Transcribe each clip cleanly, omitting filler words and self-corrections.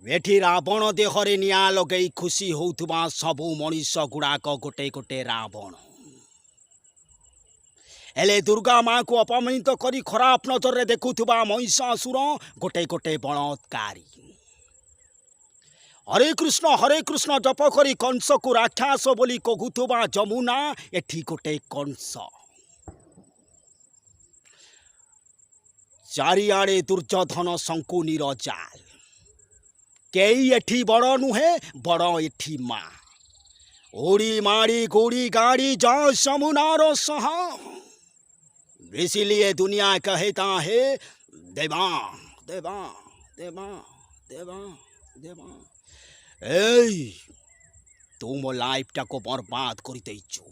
ଏଠି ରାବଣ ଦେହରେ ନିଆଁ ଲଗେଇ ଖୁସି ହଉଥିବା ସବୁ ମଣିଷ ଗୁଡ଼ାକ ଗୋଟେ ଗୋଟେ ରାବଣ। ହେଲେ ଦୁର୍ଗା ମାକୁ ଅପମାନିତ କରି ଖରାପ ନଜରରେ ଦେଖୁଥିବା ମହିଷାସୁର ଗୋଟେ ଗୋଟେ ବଳାତ୍କାରୀ। ହରେ କୃଷ୍ଣ ହରେ କୃଷ୍ଣ ଜପ କରି କଂସକୁ ରାକ୍ଷସ ବୋଲି କହୁଥିବା ଯମୁନା ଏଠି ଗୋଟେ କଂସ। ଚାରିଆଡ଼େ ଦୁର୍ଯ୍ୟୋଧନ ଶଙ୍କୁନିର ଜାଲ। କେହି ଏଠି ବଡ଼ ନୁହେଁ, ବଡ଼ ଏଠି ମା। ଉଡ଼ି ମାଡ଼ି ଗୁଡ଼ି ଗାଡ଼ି ଯା ଯମୁନାର ସହ। इसीलिए दुनिया कहता है, देवा देवा देवा देवा देवा। ଏଇ, ତୁ ମୋ ଲାଇଫଟାକୁ ବର୍ବାଦ କରିଦେଇଛୁ,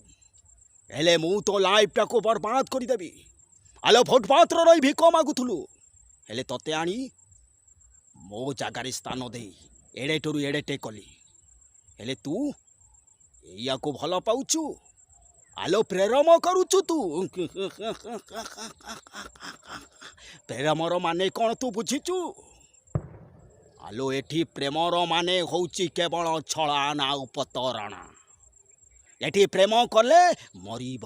ହେଲେ ମୁଁ ତୋ ଲାଇଫଟାକୁ ବର୍ବାଦ କରିଦେବି। ଆଲୋ, ଫୁଟପାଥର ରହି ଭିକ ମାଗୁଥିଲୁ, ହେଲେ ତତେ ଆଣି ମୋ ଜାଗାରେ ସ୍ଥାନ ଦେଇ ଏଡ଼େଟରୁ ଏଡ଼େଟେ କଲି, ହେଲେ ତୁ ଏଇଆକୁ ଭଲ ପାଉଛୁ? ଆଲୋ, ପ୍ରେମ କରୁଛୁ ତୁ? ପ୍ରେମର ମାନେ କ'ଣ ତୁ ବୁଝିଛୁ? ଆଲୋ, ଏଠି ପ୍ରେମର ମାନେ ହଉଛି କେବଳ ଛଳନା ଆଉ ପ୍ରତାରଣା। ଏଠି ପ୍ରେମ କଲେ ମରିବ,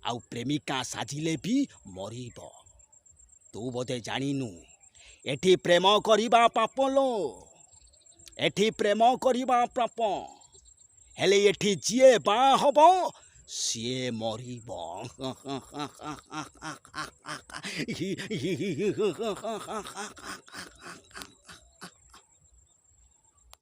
ଆଉ ପ୍ରେମିକା ସାଜିଲେ ବି ମରିବ। ତୁ ବୋଧେ ଜାଣିନୁ, ଏଠି ପ୍ରେମ କରିବା ପାପ ଲୋ। ଏଠି ପ୍ରେମ କରିବା ପାପ। ହେଲେ ଏଠି ଯିଏ ବାହା ହବ ସିଏ ମରିବ।